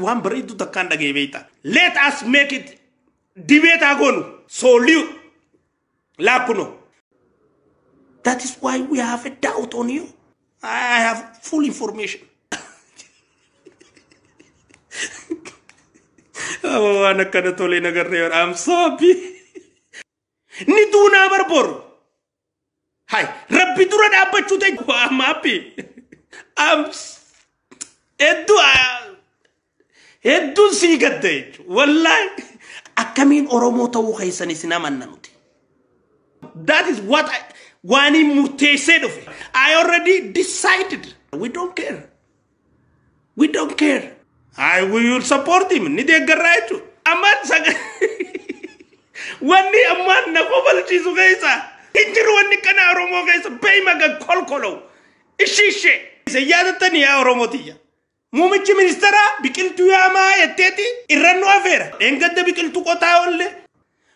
Waan bareedu takkaan dhagee beekta. Let us make it debate goonu. Sooliyu laakuno. That is why we have a doubt on you. I have full information. Waan akkana tolee nagarree, I'm so happy. Ni duunaa barboru. Hai, Rabbi dura dhaabbachuu ta'e. I'm happy. I'm hedduu hedduun sii gadda jechuudha. Wallaahi akkamiin Oromoo ta'uu keessan isin amanna nuti. That is what I waan hin murteessee dhufe. I already decided. We don't care. We don't care. I will support him. Ni deeggarraa jechuudha. Ammaan saga wanni ammaan na kofalchiisu keessa hin jiru, wanni kana Oromoo keessa beeyma ga kolkolow. Ishii ishee. Isa yaadattanii yaa Oromoo tiyya. Muummichi ministeeraa biqiltuu yaamaa jetteeti irra nu afeera. Dheengadda biqiltuu qotaa oolle.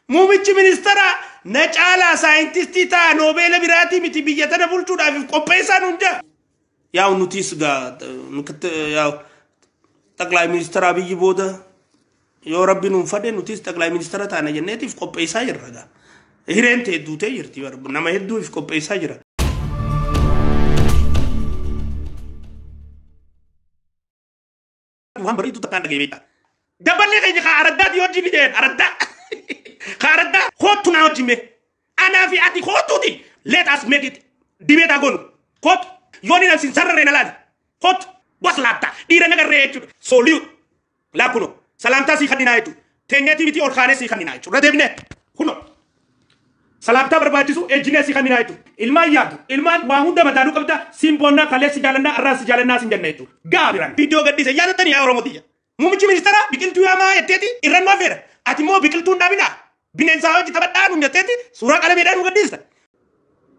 Muummichi ministeeraa na caalaa saayintistii ta'a, noobeela biraatii miti, biyya tana bulchuudhaaf qopheessaa nuun jaa. Yaa'u nutis gaa yaa'u ጠቅላይ ሚኒስትር Abiyyi booda yoo Rabbi nuun fadhe nutis ጠቅላይ ministeera taana jenneetiif qopheessaa jirra gaa. Hireen ta'e duutee jirti, nama hedduuf qopheessaa jira. Waan bareedu takkaan dhagee beekta. Daballee keenya kaa araddaati wajjin jedhan, araddaa. Kaa araddaa kootu naa wajjin mee. Anaa fi ati kootuuti. Let us make it debate goonu. Kootu yoo ni namsin sararree na laali. Kootu waslaatta dhiira nagarree jechuudha. Sooliyu laakuno salaamtaa sii kanninaa jechuudha. Teenyeetii miti, ol kaanee sii kanninaa jechuudha. Deebinee kuno. Salaamtaa barbaachisu ejjinee sii kanninaa jechuudha. Ilmaan yaadu, ilmaan waa hunda madaaluu qabda, siin boonnaa, kalee si jaalannaa, arraa si jaalannaa sin jenna jechuudha. Gaa biraan. Viidiyoo gadhiise yaadattanii yaa Oromoo tiyya. Muummichi ministeeraa biqiltuu yaamaa jetteeti irra nu afeera. Ati immoo biqiltuun dhaabinaa. Bineensaa hojii taphadhaa nuun jetteeti suuraa qalameedhaan nu gadhiista.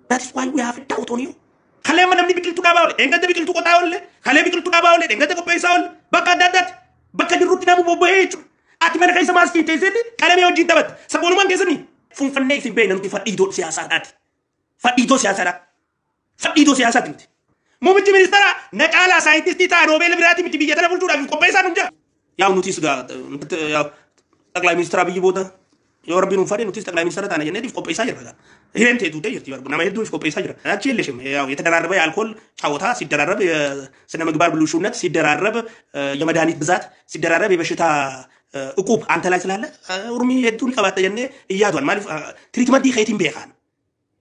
That is why we have a doubt on you. Kalee amma namni biqiltuu dhaabaa oole, dheengadda biqiltuu qotaa oole, kalee biqiltuu dhaabaa oole, dheengadda qopheessaa oole, bakka adda addaatti bakka jirrutti namu bobba'ee jechuudha. Ati mana keessa maaskii teesseetti qalamee wajjin taphatta. Saboonumaan keessanii funfannee isin beekna nuti fadhiitoo siyaasaadhaati. Fadhiitoo siyaasaadha. Fadhiitoo siyaasaati nuti. Muummichi ministeeraa na caalaa saayintistii ta'a, noobeela biraatii miti, biyya tana bulchuudhaaf qopheessaa nuun jaa. Yaa'u nutis gaa yaa'u ጠቅላይ ሚኒስትር Abiyyi booda yoo Rabbi nuun fadhe nutis ጠቅላይ ministeera taana jenneetiif qopheessaa jirra gaa. Hireen ta'e duutee jirti, nama hedduuf qopheessaa jira. Achi የለሽም። ያው የተደራረበ የአልኮል ጫወታ ሲደራረብ፣ የስነ ምግባር ብልሹነት ሲደራረብ፣ የመድኃኒት ብዛት ሲደራረብ፣ የበሽታ እቁብ አንተ ላይ ስላለ ኡርሚ hedduun qabaatta jennee iyyaatuan. Maaliif treatmentii keetiin beekaan.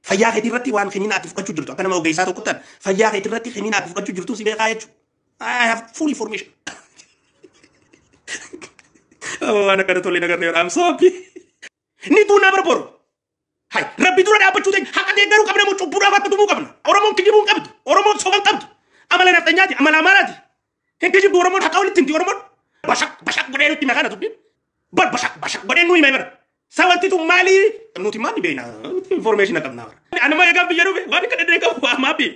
Fayyaa keetii irratti waan kiniina ati fudhachuu jirtu, akka nama ogeessaa tokko ta'an fayyaa keetii irratti kiniina ati fudhachuu jirtu si beekaa jechuudha. I have full information. Waan akkana tolee nagarree, I'm so happy. Ni duunaa barboru. Hai, Rabbi dura dhaabbachuu ta'e haqa deeggaruu qabna moo cubbuudhaaf akka tumuu qabna? Oromoon kijibuu hin qabdu. Oromoon soba hin qabdu. Amala nafxanyaati, amala Amaaraati. Hin kijibdu Oromoon, haqa walitti himti Oromoon. Bashaq bashaq godhee nutti hima kana dubbiin. Bar bashaq bashaq godhee nu hima bara. Sawanti tun maali? Nuti maal ni beekna? Information qabna bara. Anuma eegaan biyya dhufe waan akka dhedhee qabu, I'm happy.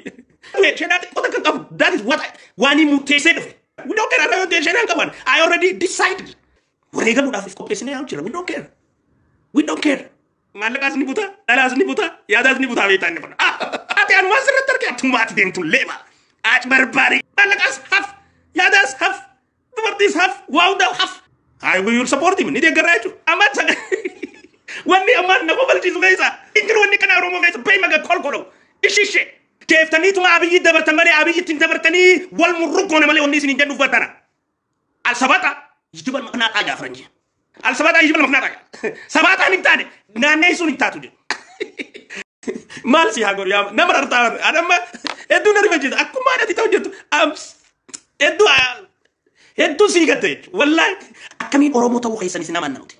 Shedhaa xiqqoo takka qabu. That is what I waan murteessee dhufe. We don't care. Arra yoo shedhaan qaban. I already decided. Wareegamuudhaaf qopheessinee yaa jira. We don't care. We don't care. Maallaqaas ni buta, dhalaas ni buta, yaadaas ni buta beektaa inni kun. Ati anumaan sirriitti argee atummaati deemtu leema. Achi barbaade. Maallaqaas haf, yaadaas haf, dubartiis haf, waa hundaa haf. I will support him. Ni deeggarraa jechuudha. Ammaan saga wanni ammaan na kofalchiisu keessa hin jiru, wanni kana Oromoo keessa beeyma ga kolkolow. Ishi ishee. Deeftaniituma Abiyyi dabartan malee Abiyyitti hin dabartanii, wal murruggoone malee wanni isin hin jennu uffatana. Alsabata yijibal maqnaaxaa jaa faranjii. Alsabata yijibal maqnaaxaa. Sabaataan hin taane naannee sun hin taatu jedhu. Maal si haa godhu yaa nama rartaa, anamma hedduu na rifachiisa akkuma ati ta'u jettu, hedduu hedduu sii gatte jechuudha. Wallaahi akkamiin Oromoo ta'uu keessan isin amanna nuti.